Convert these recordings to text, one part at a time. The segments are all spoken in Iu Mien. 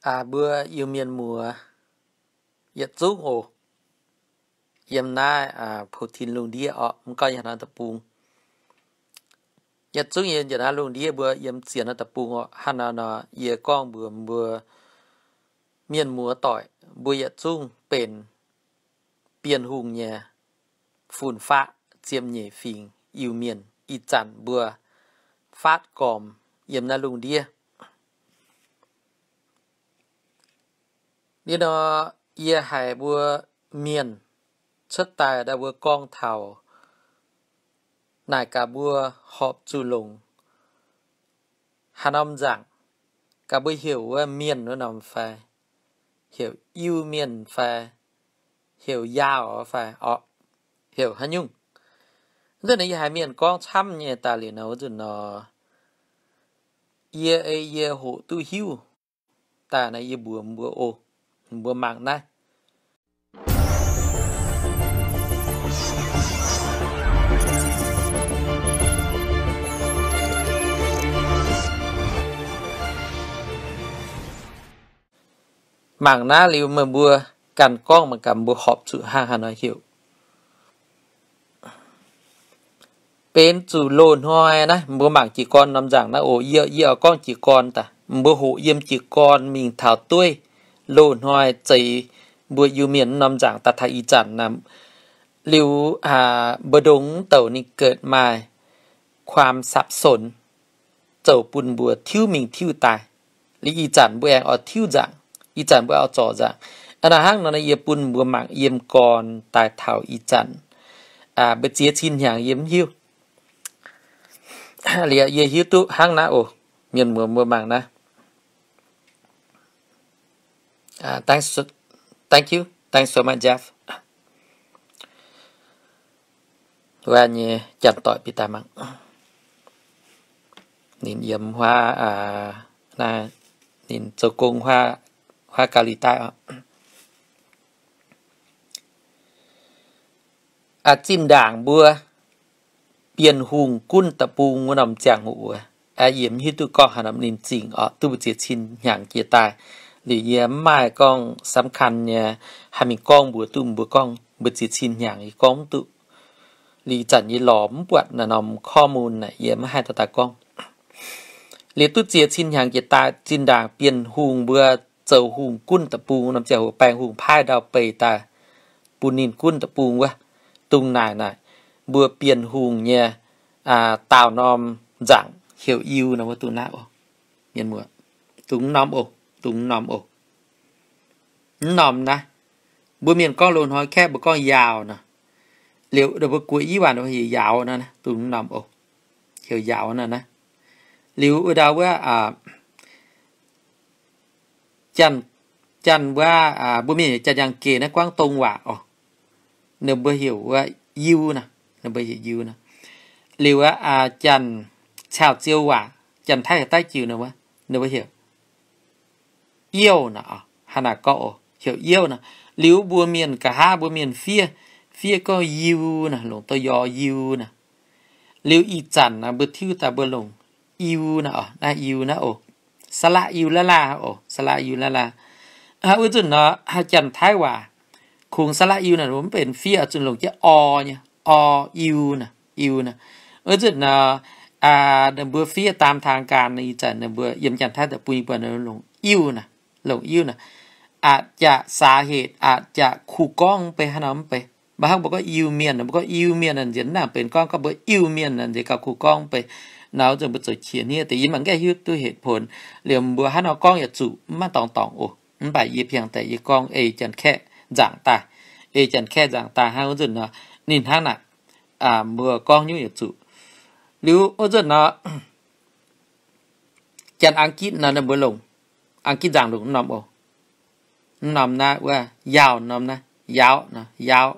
mbuo Iu-Mienh muoz yietc zungv oc, yiem naaiv Po-Tin lungh ndiev orqc, mv gorngv yiem haaix norm deic-bung. Yietc zungv yiem njiec naaiv lungh ndiev mbuo yiem ziex norm deic-bung orqc. Hnangv naaiv nor yie gorngv mbuox mbuo mienh muoz doic, mbuo yietc zungv benx Bienh Hungh nyei fun-faqv ziepc nyeic fingx Iu-Mienh ih zanc mbuo faatv gormx yiem naaiv lungh ndiev. Liuz nor, yie haiz mbuo mienh cuotv daaih ndau mbuo gorngv taux naaic gaax mbuo horpc zuqc longc haaix norm nzaangc, gaax mbuo heuc wuov mienh wuov norm fai, heuc Iu-Mienh fai, heuc Yaauh fai orqc, heuc haaix nyungc. Wuov nzunc naaiv yie haiz mienh gorngv camv nyei daaih liuz nor, wuov nzunc nor yie ei yie hoqc duqv hiuv daaih naaiv yie mbuox mbuo oc. Mbuo mangc naaiv. Mangc naaiv liuz meih mbuo ganh gorngv mangc gaax mbuo horpc zuqc hnangv haaix nor heuc. Benx zuqc loz-hnoi naaiv mbuo mangc jiez gorn norm nzaangc naaiv oc. Yie, yie oix gorngv jiez gorn daaih, mbuo hoqc yiem jiez gorn mingh taux dueiv loz-hnoi zeix mbuo Iu-Mienh norm nzaangc daaih taux ih zanc naaiv. Liuz mbu'ndongx douc ninh gengh maaih ความสับสน zoux bun mbuo tiuv mingh tiuv daaih. Liuz ih zanc mbuo aengx oix tiuv nzaangc, ih zanc mbuo oix zorc nzaangc. Hnangv nor yie bun mbuo mangc yiem gorn daaih taux ih zanc, mbu'ziex cin hnyangx yie mv hiuv. Liuz yie hiuv duqv hnangv naaiv oc. Mienh muoz mbuo mangc naaiv. Thank you, thanks so much, Jeff. Wuov nyei janx-doic bieqc daaih mangc. Ninh yiem huaav, naaiv ninh zoux gong huaav, huaav Gau Li Daaih oc. Zinh ndaangc mbuo Bienh Hungh gunv deic-bung wuov norm ziangh hoc wuov, yie mv hiuv duqv gorngv haaix norm ninh zingc oc, duqv mbu'ziex cin hnyangx jiex daaih. Liuz yie mv maaih gorngv สำคัญ nyei haih mingh gorngv mbuox duqv mbuo gorngv mbu'ziex cin hnyangx yie gorngv mv duqv. Liuz ih zanc yie lorz mv buatc naaiv norm ข้อมูล naaic, yie mv haih daaih daaih gorngv. Liuz duqv ziex cin hnyangx jiex daaih, zinh ndaangc Bienh Hungh mbuo zoux hungh gunv deic-bung norm ziangh hoc, baengh hungh paaiv ndau-beih daaih bun ninh gunv deic-bung wuov, dongh naaic naaic, mbuo Bienh Hungh nyei daauh norm nzaangc heuc Iu nor, mbuo dongh naaiv oc. Mienh muoz, dongh norm oc, dongh norm oc. Mv norm naaiv, mbuo mienh gorngv loz-hnoi kaeqv mbuo gorngv Yaauh nor. Liuz mbuo guoqv i waac heuc Yauz nor, dongh norm oc, heuc Yauz nor naaiv. Liuz wuov ndau wuov, Janx, Janx wuov, mbuo mienh Janx-Yangh gec naaiv กวางตุ้ง waac oc. Ninh mbuo heuc wuov Iu nor, ninh mbuo heuc Iu nor. Liuz wuov Janx-Caauv-Ziou waac, Janx-Taiv Daiv Jiu nor wuov, ninh mbuo heuc Iouv nor, hnangv naaic gorngv oc, heuc Iouv nor. Liuz mbuo mienh nqa'haav mbuo mienh fiev, fiev gorngv Yiu nor, longc douh yor Yiu nor. Liuz ih zanc mbuo tiuv daaih mbuo longc Iu nor, naaiv Iu naaiv oc, สระ Iu ล้าน ล่า oc, สระ Iu ล้าน ล่า. Wuov nzunc nor, Janx-Taiv waac kungx สระ Iu naaic mv benx fiev, zuqc longc jienv or nyei, or Iu nor, Iu nor. Wuov nzunc nor, ninh mbuo fiev ตามทางการ ih zanc ninh mbuo yiem Janx-Taiv deic-bung yie buatc longc Iuv nor, longc Iuv nor. อาจจะ สาเหตุ อาจจะ kuh gorngv mv bei hnangv nor mv bei. Mv baac hnangv mbuo gorngv Iu-Mienh, mbuo gorngv Iu-Mienh nor nziex mv nangc benx gorngv, gorngv mbuo Iu-Mienh nor nziex gauh kuh gorngv mv bei. Nor wuov nzunc mbuo zoux qiex hniev deix, yie mangc gaengh hiuv duqv เหตุผล. Liuz mbuo hnangv nor gorngv yaac zuqc, mv maaih dorngx dorngc oc. Mv baac yie piangx daaih yie gorngv ei Janx-Kaeqv nzaangc daaih, ei Janx-Kaeqv nzaangc daaih hnangv wuov nzunc nor, ninh hnangv naaic, mbuo gorngv nyungc yaac zuqc. Liuz wuov nzunc nor, Janx-Ang^gitv nor ninh mbuo longc, Ang^gitv nzaangc longc mv norm oc. Mv norm naaiv wuov Yaauh norm naaiv, Yaauv nor, Yaauv.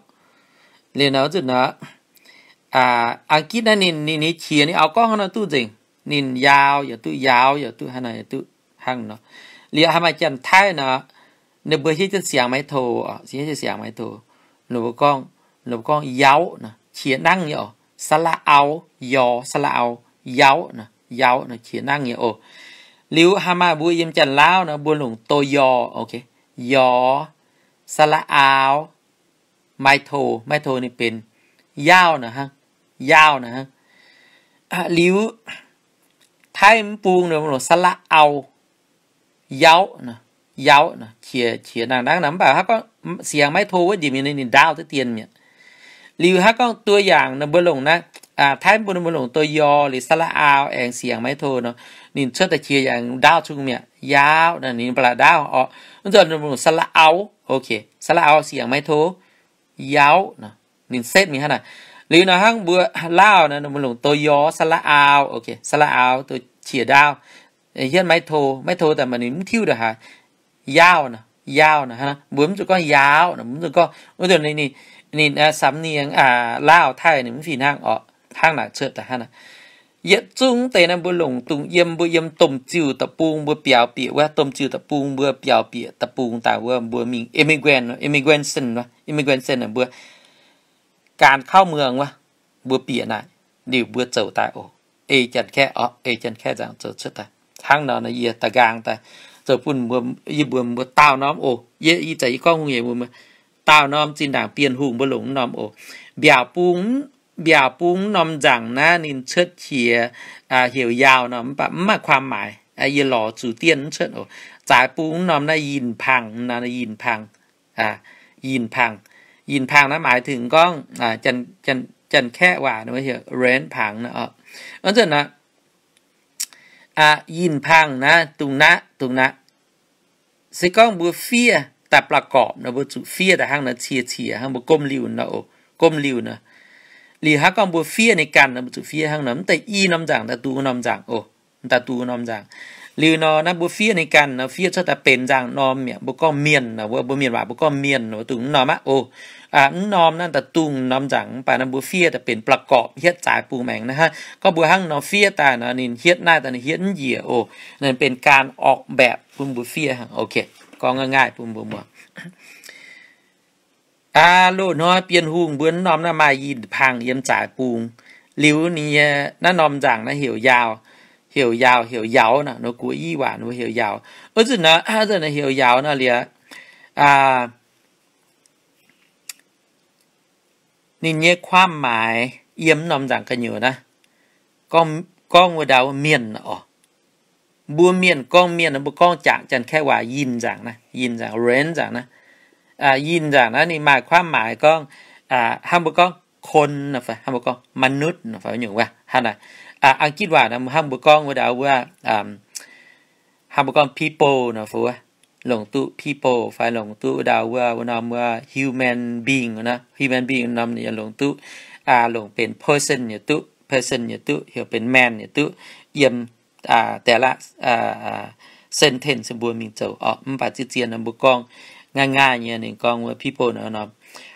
Liuz nor wuov nzunc nor, Ang^gitv naaiv ninh, ninh nyei qiex ninh auv gorngv hnangv nor duqv nzengc. Ninh Yaauv yaac duqv, Yaauv yaac duqv, hnangv nor yaac duqv hnangv nor. Liuz haaix maaih Janx-Taiv nor, ninh mbuo hiuv jienv siangx maiv to oc, hiuv jienv siangx maiv to. Ninh mbuo gorngv, ninh mbuo gorngv Yaauv nor, qiex nangv nyei oc, สระ Au, Yor, สระ Au, Yaauv nor, Yaauv nor qiex nangv nyei oc. Liuz hnangv maaih mbuo yiem Janx-Laauv nor mbuo longc do yo, yo, สระอาว, ไมโท, ไมโท ninh benx ยาว naaic hnangv, ยาว naaic hnangv. Liuz Taiv mv bung nor mbuo longc สระเอา, เย้า, เย้า qiex qiex nangh nangv naaic. Mv baac hnangv gorngv siangx ไมโท wuov njiec mingh ninh ndaauv duqv dien mi'aqv. Liuz hnangv gorngv ตัวอย่าง nor mbuo longc naaiv, Taiv mv bung nor mbuo longc do yo liuz สระเอา aengx siangx ไมโท nor, ninh cuotv daaih qiex yaac ndaauv cung mi'aqv, ยาว naaic ninh ba'laqc ndaauv orqc. Wuov zanc mbuo longc สระเอา, สระเอา siangx ไมโท, เย้า ninh setv mingh hnangv naaic. Liuz nor hnangv mbuo Laauv nor mbuo longc do yo สระเอา, สระเอา duqv qiex ndaauv, hietv ไมโท, ไมโท daaih maaih ninh mv tiuv ndongc haaix, ยาว naaic, ยาว naaic hnangv. Mbuo mv zuqc gorngv ยาว naaic, mv zuqc gorngv, wuov zanc ninh, ninh สำเนียง Laauv Taiv ninh mv fih hnangv orqc, hnangv naaic cuotv daaih hnangv naaic. Yietc zungv deix naaiv mbuo longc dungx yiem, mbuo yiem domh ziuh deic-bung mbuo biaux bieqc wuov, domh ziuh deic-bung mbuo biaux bieqc deic-bung daaih wuov, mbuo mingh immigration, immigration, immigration mbuo การเข้าเมือง wuov, mbuo bieqc naaic, liuz mbuo zoux daaih oc. Ei Janx-Kaeqv orqc, ei Janx-Kaeqv nzaangc zoux cuotv daaih. Hnangv nor yie da'nqaang daaih zoux bun mbuo, yie mbuox mbuo daauh norm oc. Yie ih zanc yie gorngv hungh nyei mbuo, daauh norm zinh ndaangc Bienh Hungh mbuo longc norm oc. Mbiaauc bung, mbiaauc bung norm nzaangc naaiv ninh cuotv qiex heuc ยาว nor, mv baac mv maaih ความหมาย. Yie lorz zuqc dien mv cuotv oc. Zaaix bung norm naaiv หยิ่นพัง nor, หยิ่นพัง, หยิ่นพัง, หยิ่นพัง naaiv หมายถึง gorngv Janx-Kaeqv waac heuc เหรียญพัง naaiv oc. Wuov zanc naaiv หยิ่นพัง naaiv dungx naaiv, dungx naaiv. Se gorngv mbuo fiev daaih ประกอบ nor, mbuo zuqc fiev daaih hnangv naaiv, cie cie hnangv, mbuo gomv liuh nor oc, gomv liuh nor. Liuz hnangv gorngv mbuo fiev ninh ganh nor, mbuo zuqc fiev hnangv nor, mv deix i norm nzaangc daaih duqv norm nzaangc oc, daaih duqv norm nzaangc. Liuz nor naaiv mbuo fiev ninh ganh nor, fiev cuotv daaih benx nzaangc norm mi'aqv. Mbuo gorngv mienh nor, mbuo mienh waac mbuo gorngv mienh nor, dungx mv norm aqv oc. Mv norm naaiv daaih dungx norm nzaangc, mv baac naaiv mbuo fiev daaih benx ประกอบ hietv zaaix bung maengx naaiv hnangv. Gorngv mbuo hnangv nor fiev daaih nor, ninh hietv naaiv daaih ninh hietv mv njiec oc. Ninh benx การออกแบบ bun mbuo fiev hnangv. Oc, gorngv ngaih ngaih bun mbuo muangx. Aa, loz-hnoi Bienh Hungh mbuo norm naaiv maaih หยิ่นพัง yiem zaaix bung. Liuz ninh nyei naaiv norm nzaangc naaiv heuc ยาว, heuc ยาว, heuc ยาว naaic, nor guoqv i waac nor heuc ยาว. Wuov zanc naaiv, wuov zanc naaiv heuc ยาว nor liuz, aa, ninh nyei ความหมาย yiem norm nzaangc gu'nyuoz naaiv, gorngv, gorngv wuov ndau mienh oc. Mbuo mienh gorngv mienh, mbuo gorngv jangc Janx-Kaeqv waac หยิ่น nzaangc naaiv, หยิ่น nzaangc, เหรียญ nzaangc naaiv. Aa, หยิ่น nzaangc naaiv ninh maaih ความหมาย gorngv, aa, hnangv mbuo gorngv คน nor fai hnangv mbuo gorngv มนุษย์ nor fai nyungc wuov hnangv naaic. Aa, Ang^gitv waac nor hnangv mbuo gorngv wuov ndau wuov, aa, hnangv mbuo gorngv people nor fai wuov, longc duqv people fai longc duqv wuov ndau wuov, wuov norm wuov human being nor, human being norm ninh yaac longc duqv, aa, longc benx person yaac duqv, person yaac duqv, heuc benx man yaac duqv, yiem, aa, แต่ละ, aa, sentence mbuo mingh zoux orqc. Mv baac ziex zien nor mbuo gorngv ngaih ngaih nyei ninh gorngv wuov people nor norm.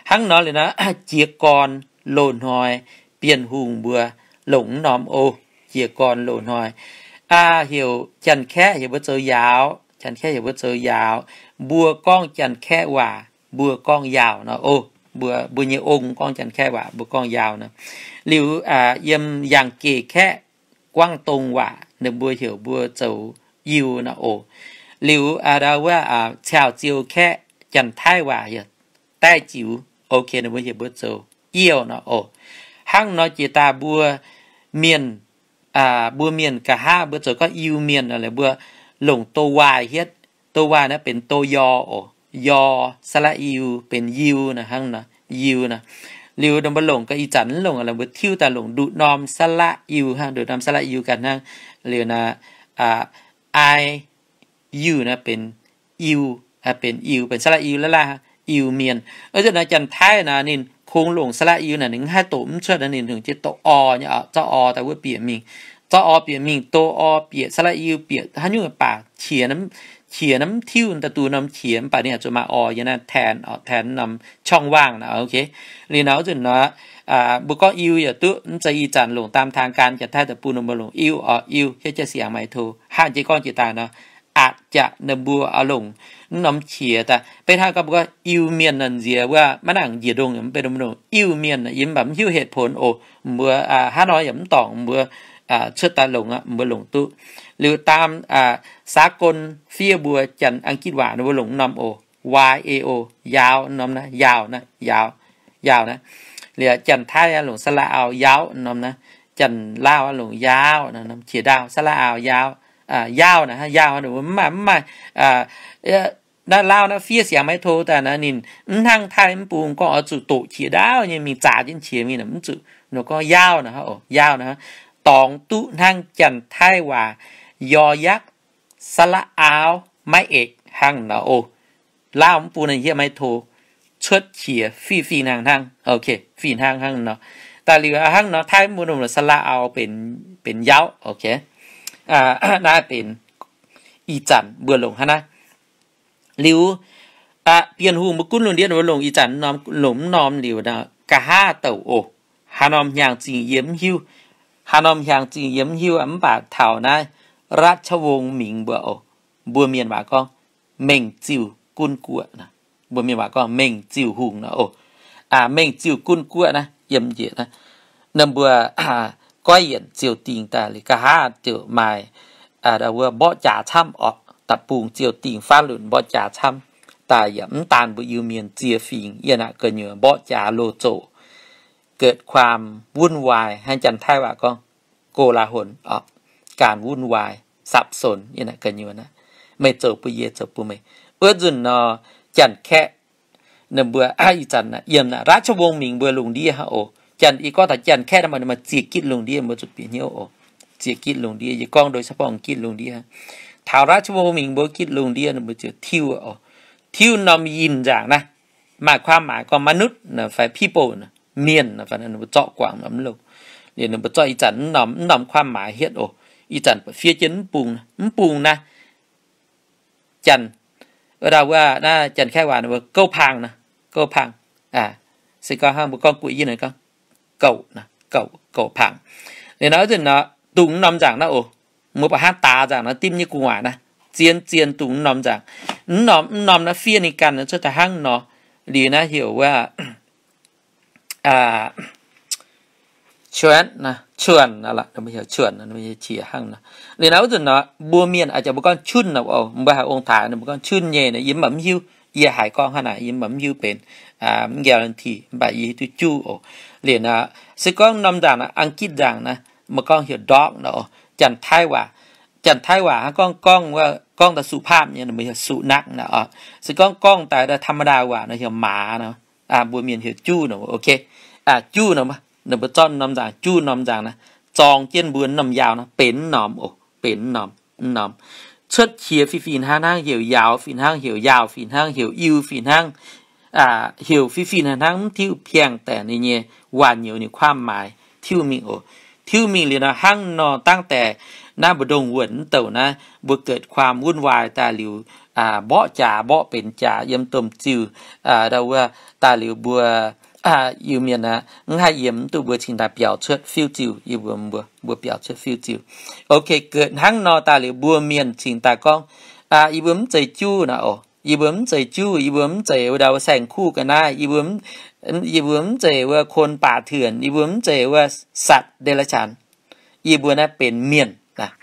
Hnangv nor liuz nor, jiez gorn loz-hnoi Bienh Hungh mbuo longc mv norm oc. Jiez gorn loz-hnoi, aa, heuc Janx-Kaeqv heuc mbuo zoux ยาว, Janx-Kaeqv heuc mbuo zoux ยาว. Mbuo gorngv Janx-Kaeqv waac mbuo gorngv ยาว nor oc. Mbuo, mbuo nyei ong gorngv Janx-Kaeqv waac mbuo gorngv ยาว nor. Liuz, aa, yiem Yangh Geh Kaeqv, Guangv Dong waac ninh mbuo heuc mbuo zoux อิว nor oc. Liuz, aa, ndau wuov, aa, Caauv Ziou Kaeqv, Janx-Taiv waac heuc Daiv Ziux, oc, ninh mbuo heuc mbuo zoux เอี้ยว nor oc. Hnangv nor jiex daaih mbuo mienh, aa, mbuo mienh nqa'haav mbuo zoux gorngv Iu-Mienh nor, laaix mbuo longc ตัววาย hietv. ตัววาย naaiv benx ตัวยอ oc. ยอ สระอิว benx ยิว naaic hnangv nor, ยิว naaic. Liuz nor mbuo longc ga'naaiv ih zanc mv longc, laaix mbuo tiuv daaih longc nduqc norm สระอิว hnangv, nduqc norm สระอิว ganh hnangv. Liuz naaic, aa, ไอ Iu naaiv benx Iu, benx Iu, benx สระอิว laaix laaih Iu-Mienh. Wuov zanc naaiv Janx-Taiv naaic ninh kungx longc สระอิว naaic ninh mv haih doqc mv cuotv naaiv, ninh heuc jienv ตัวอ nyei, zorqv อ daaih wuov bieqc mingh. Zorqv อ bieqc mingh, ตัวอ bieqc สระอิว bieqc haaix nyungc baac qiex, qiex naaiv mv tiuv daaih duqv norm qiex, mv baac ninh zuqc maaih อ yiem naaiv แทน, แทน norm ช่องว่าง naaic. Oc, liuz naaiv wuov zanc naaic, mbuo gorngv Iu yaac duqv, mv zeiz ih zanc longc ตามทางการ Janx-Taiv daaih bun ninh mbuo longc Iu, oc, Iu, hietv jaax siangx maaih to. Hnangv jiex gorngv jiex daaih nor, aah, jaax ninh mbuo oix longc mv norm qiex daaih. Beiv hnangv gorngv mbuo gorngv Iu-Mienh naaic nziex wuov maiv nangc njiec ndongh, mv baac ninh mbuo longc Iu-Mienh, yie mv baac mv hiuv เหตุผล oc. Mbuo hnangv nor yaac mv dorngc, mbuo cuotv daaih longc aqv, mbuo longc duqv. Liuz daam สากล fiev mbuo Janx-Ang^gitv waac ninh mbuo longc norm oc, Y A O, yaauv norm naaiv, yaauv naaiv, yaauv, yaauv naaiv. Liuz Janx-Taiv longc สระอาว yaauv norm naaiv, Janx-Laauv longc yaauv, qiex ndaauv สระอาว yaauv, yaauv naaiv, yaauv mv maaih, mv maaih, naaiv Laauv naaiv fiev siangx maiv to daaih naaiv ninh mv hnangv Taiv mv bung gorngv oix zuqc doqc qiex ndaauv nyei mingh zaax jienv qiex mingh mv zuqc. Ninh gorngv yaauv naaiv, yaauv naaiv, dorngx duqv hnangv Janx-Taiv waac ยอยักษ์ สระอาว ไม้เอก hnangv nor oc. Laauv mv bung naaiv hietv maiv to, cuotv qiex fih fih hnangv hnangv, fih hnangv hnangv nor. Daaih liuz hnangv nor Taiv mv bung สระอาว benx yaauv, naaiv benx ih zanc mbuo longc hnangv naaiv. Liuz Bienh Hungh mbuo gunv lungh ndiev mbuo longc ih zanc norm, longc mv norm liuz nqa'haav douc oc. Haaix norm hnyangx-zingh yie mv hiuv, haaix norm hnyangx-zingh yie mv hiuv, mv baac taux naaiv ราชวงศ์หมิง mbuo oc, mbuo mienh waac gorngv Mengh Ziuh Gunv Guoqv. Mbuo mienh waac gorngv Mengh Ziuh Hungh nor oc. Mengh Ziuh Gunv Guoqv naaiv yiem njiec naaiv, ninh mbuo goiv yienc ziouc dingh daaih liuz nqa'haav ziouc maaih wuov mborqv jaax camv orqc. Da'bung ziouc dingh faanv lunc mborqv jaax camv daaih, yaac mv daan mbuo Iu-Mienh, ziex fingx yie naaic gu'nyuoz mborqv jaax loz zoqc, เกิดความวุ่นวาย hnangv Janx-Taiv waac gorngv โกลาหล orqc, การวุ่นวาย สับสน yie naaic gu'nyuoz aqv. Meih zoux bun yie, zoux bun meih. Wuov nzunc nor Janx-Kaeqv ninh mbuo ih zanc yiem naaiv ราชวงศ์หมิง mbuo lungh ndiev hnangv oc. Janx, yie gorngv taux Janx-Kaeqv naaiv maaih ziex gitv lungh ndiev, mbuo zuqc bieqc hnyouv oc. Ziex gitv lungh ndiev, yie gorngv โดยเฉพาะ gitv lungh ndiev. Taux ราชวงศ์หมิง mbuo gitv lungh ndiev ninh mbuo ziouc tiuv oc. Tiuv norm yinh nzaangc naaiv maaih ความหมาย gorngv มนุษย์ fai people, mienh, ninh mbuo zorqv guangc norm mv loh. Liuz ninh mbuo zorqv ih zanc mv norm, mv norm ความหมาย hietv oc. Ih zanc fiev jienv mv bung, mv bung naaiv Janx, wuov dauh wuov naaiv Janx-Kaeqv waac ninh mbuo เก้าพัน naaiv, เก้าพัน. Se gorngv hnangv mbuo gorngv guoqv yinh naaiv gorngv 九, 九, 九พัน. Liuz nor wuov zanc nor dungx mv norm nzaangc naaiv oc. Mbuo baac hnangv daax nzaangc nor dimv nyei gu'nguaaic naaiv, zien zien dungx mv norm nzaangc. Mv norm, mv norm naaiv fiev ninh ganh cuotv daaih hnangv nor. Liuz naaiv heuc wuov ชวน, ชวน aqv, heuc ชวน qiex hnangv nor. Liuz naaiv wuov zanc nor mbuo mienh a'jangc mbuo gorngv ชุน nor oc, mbuo haiz ong-taaix ninh mbuo gorngv ชุน nyei nor, yie mv baac mv hiuv, yie haiz gorngv hnangv naaic, yie mv baac mv hiuv benx, mv guarantee, mv baac yie hiuv duqv juv oc. Liuz nor se gorngv norm nzaangc naaiv, อังกฤษ nzaangc naaiv, mbuo gorngv heuc ด็อก nor oc. Janx-Taiv waac, Janx-Taiv waac hnangv gorngv, gorngv wuov, gorngv daaih สุภาพ nyei, ninh mbuo heuc สุนัข nor oc. Se gorngv gorngv daaih ธรรมดา waac nor heuc หมา nor. Mbuo mienh heuc juv nor, ok. Juv nor, ninh mbuo zorqv norm nzaangc, juv norm nzaangc naaiv, zorng jienv mbuo norm yaauh nor benx norm oc, benx norm, norm. Cuotv qiex fih fih hnangv hnangv, heuc yaauh fih hnangv, heuc yaauh fih hnangv, heuc iu fih hnangv, heuc fih fih hnangv hnangv, mv tiuv piangh daaih ninh nyei waac nyouz ninh ความหมาย tiuv mingh oc. Tiuv mingh liuz nor hnangv nor, dangv deix naaiv mbu'ndongx wuonc mv douc naaiv mbuo เกิดความวุ่นวาย daaih liuz, mborqv jaax mborqv benx jaax yiem domh ziuh, ndau wuov daaih liuz mbuo Iu-Mienh aqv, mv haih yiem mv duqv mbuo cingx daaih biaux cuotv fiuv-ziuh, yie mbuo, mbuo biaux cuotv fiuv-ziuh. Ok, เกิด hnangv nor daaih liuz mbuo mienh cingx daaih gorngv, yie mbuo mv zeiz juv nor oc. Yie mbuo mv zeiz juv, yie mbuo mv zeiz wuov ndau wuov saeng-kuv ga'naaiv, yie mbuo mv zeiz wuov คนป่าเถื่อน, yie mbuo mv zeiz wuov สัตว์เดรัจฉาน. Yie mbuo naaiv benx mienh,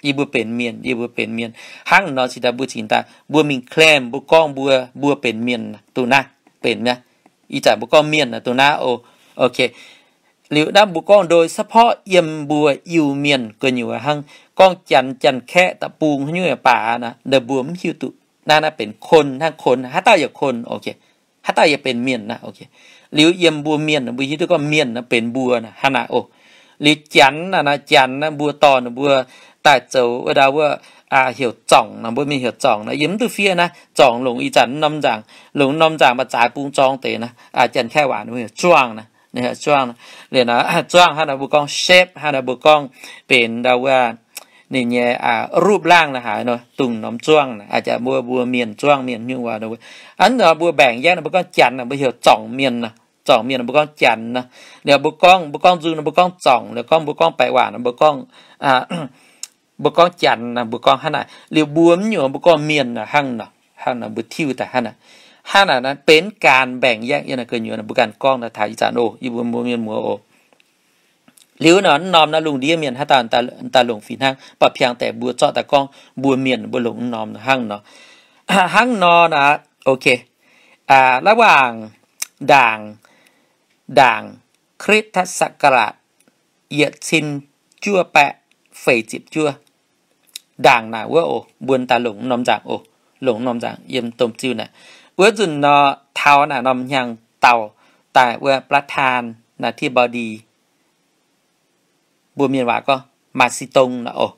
yie mbuo benx mienh, yie mbuo benx mienh. Hnangv nor cingx daaih mbuo cingx daaih mbuo mingh claim, mbuo gorngv mbuo, mbuo benx mienh dongh naaiv, benx mi'aqv. Ih zanc mbuo gorngv mienh dongh naaiv oc. Ok. Liuz naaiv mbuo gorngv โดยเฉพาะ yiem mbuo Iu-Mienh gu'nyuoz hnangv, gorngv Janx, Janx-Kaeqv da'bung haaix nyungc baac naaiv, mbuo mv hiuv duqv naaiv, naaiv benx คน hnangv, คน, haaix dauh yaac คน, ok. Haaix dauh yaac benx mienh naaiv, ok. Liuz yiem mbuo mienh, mbuo hiuv duqv gorngv mienh naaiv benx mbuo naaiv, hnangv naaiv oc. Liuz Janx naaiv, Janx naaiv mbuo dorh ninh mbuo daaih zoux wuov ndau wuov, heuc zorngc nor, mbuo mienh heuc zorngc nor, yie mv duqv fiev naaiv. Zorngc longc ih zanc norm nzaangc, longc norm nzaangc maaih zaaix bung zorng deix naaiv, Janx-Kaeqv waac ninh heuc ช่วง naaiv, ninh heuc ช่วง naaiv. Liuz naaiv ช่วง hnangv naaiv mbuo gorngv shape, hnangv naaiv mbuo gorngv benx ndau wuov ninh nyei รูปร่าง naaiv haaix nor, dongh norm ช่วง naaiv, a'jangc mbuo, mbuo mienh ช่วง mienh nyungc waac nor, hnangv nor mbuo mbaengc yangv naaiv mbuo gorngv Janx naaiv mbuo heuc zorngc mienh nor, zorngc mienh naaiv mbuo gorngv Janx nor. Liuz mbuo gorngv, mbuo gorngv nzung naaiv mbuo gorngv zorngc, liuz gorngv mbuo gorngv baeqc waac naaiv mbuo gorngv, mbuo gorngv Janx naaiv mbuo gorngv hnangv naaiv. Liuz mbuo mv nyungc mbuo gorngv mienh naaiv, hnangv nor, hnangv nor mbuo tiuv daaih hnangv naaiv. Hnangv naaiv naaiv benx การแบ่งแยก yiem naaiv gu'nyuoz naaiv mbuo ganh gorngv naaiv taux ih zanc oc, yie mbuo, mbuo mienh muoz oc. Liuz nor, mv norm naaiv lungh ndiev mienh haaix dauh daaih longc fih hnangv, ba'piangx deix mbuo zorqv daaih gorngv mbuo mienh mbuo longc mv norm hnangv nor. Hnangv nor naaic, ok, ระหว่าง ndaangc, ndaangc คริสตศักราช yietc cin juov baeqv feix ziepc juov, ndaangc naaic wuov oc, mbuo daaih longc mv norm nzaangc oc, longc mv norm nzaangc yiem domh ziuh naaic. Wuov nzunc nor, taux naaic norm hnyangx-daauh daaih wuov ประธานาธิบดี mbuo mienh waac gorngv มาซีตง naaic oc.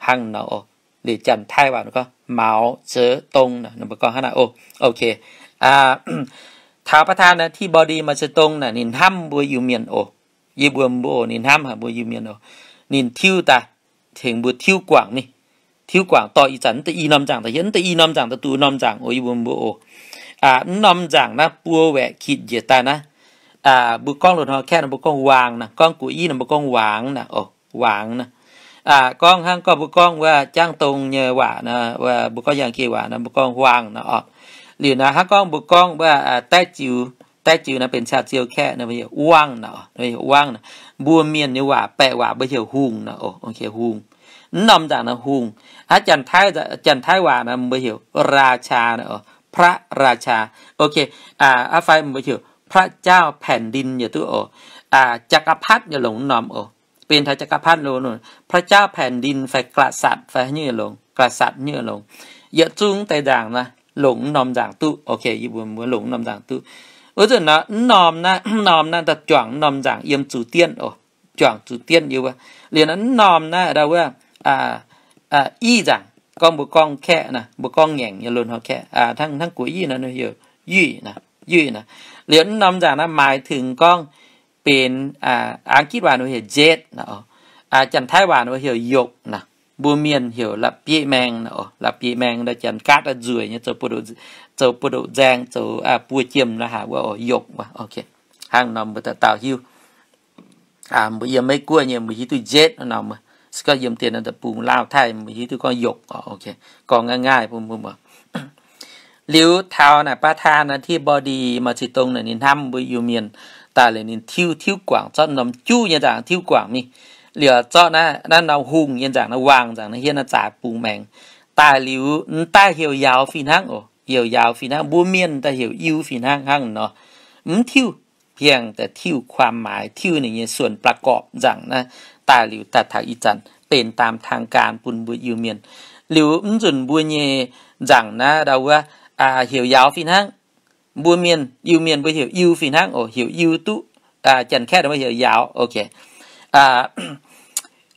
Hnangv nor oc. Liuz Janx-Taiv waac gorngv 毛泽东 naaic, ninh mbuo gorngv hnangv naaic oc. Ok, taux ประธานาธิบดี มาซีตง naaic ninh hnamv mbuo Iu-Mienh oc. Yie mbuo mbuo oc, ninh hnamv haic mbuo Iu-Mienh oc. Ninh tiuv daaih tengx mbuo tiuv guangc mingh, tiuv guangc dorh ih zanc mv deix i norm nzaangc daaih hietv, mv deix i norm nzaangc daaih duqv norm nzaangc oc, Iu-Mienh mbuo oc. Mv norm nzaangc naaiv buo waeqc kitv njiec daaih naaiv, mbuo gorngv loz-hnoi Kaeqv nor mbuo gorngv วัง naaic, gorngv Guoqv-Iv nor mbuo gorngv วัง naaic oc, วัง naaic. Gorngv hnangv gorngv mbuo gorngv wuov Jangv Dong nyei waac nor, mbuo gorngv Yangh Gie waac nor mbuo gorngv วัง naaic oc. Liuz naaic hnangv gorngv mbuo gorngv wuov Daiv Ziux, Daiv Ziux naaiv benx Caa Ziou Kaeqv nor mbuo heuc วัง naaic, วัง naaic. Mbuo mienh nyei waac baeqc waac mbuo heuc hungh naaic oc, hungh. Mv norm nzaangc naaiv hungh. Hnangv Janx-Taiv, Janx-Taiv waac naaiv mbuo heuc ราชา naaic oc, พระราชา. Ok, aa fai mbuo heuc พระเจ้าแผ่นดิน yaac duqv oc. จักรพรรดิ yaac longc mv norm oc. Benx taux จักรพรรดิ lo, พระเจ้าแผ่นดิน fai กษัตริย์ fai haaix nyungc yaac longc, กษัตริย์ nyungc yaac longc. Yietc zungv deix nzaangc naaiv longc mv norm nzaangc duqv. Ok, yie mbuo mbuo longc mv norm nzaangc duqv. Wuov zanc naaiv mv norm naaiv, mv norm naaiv daaih juangc mv norm nzaangc yiem zuqc dienv oc, juangc zuqc dienv yie wuov. Liuz naaiv mv norm naaiv ndau wuov, iv nzaangc, gorngv mbuo gorngv Kaeqv naaic, mbuo gorngv ngaengc nyei loz-hnoi Kaeqv, hnangv, hnangv Guoqv-Iv nor, yie, yie naaic. Liuz mv norm nzaangc naaiv maaih tengx gorngv benx, Ang-gitv waac mbuo heuc เจ็ด naaic, Janx-Taiv waac mbuo heuc หยก naaic, mbuo mienh heuc la'bieiv maeng naaic oc. La'bieiv maeng ndau Janx gaatv daaih nzueic nyei, zoux buoz-ndoqv nzaeng, zoux buo jiem la'haaix wuov oc, หยก wuov. Ok, hnangv nor mbuo dauh dauh hiuv. Mbuo yiem Meiv-Guoqv nyei mbuo hiuv duqv เจ็ด nor, se gorngv yiem dien deic-bung Laauv Taiv mbuo hiuv duqv gorngv หยก oc. Ok, gorngv ngaih ngaih bun mbuo muoz. Liuz taux naaic ประธานาธิบดี Mao Zedong naaic ninh hnamv mbuo Iu-Mienh daaih liuz ninh tiuv, tiuv guangc zorqv norm juv nyei nzaangc tiuv guangc mingh. Liuz zorqv naaiv, naaiv norm hungh nyei nzaangc, naaiv วัง nzaangc naaiv hietv naaiv zaaix bungx maengx daaih liuz, m'daaih heuc Yauz fih hnangv oc, heuc Yauz fih hnangv. Mbuo mienh daaih heuc Iu fih hnangv hnangv nor. Mv tiuv, เพียงแต่ tiuv ความหมาย, tiuv ninh nyei ส่วนประกอบ nzaangc naaiv daaih liuz daaih taux ih zanc benx ตามทางการ bun mbuo Iu-Mienh. Liuz mv nzunc mbuo nyei nzaangc naaiv ndau wuov heuc Yauz fih hnangv. Mbuo mienh, Iu-Mienh mbuo heuc Iu fih hnangv oc, heuc Iu duqv. Janx-Kaeqv mbuo heuc Yauz. Ok,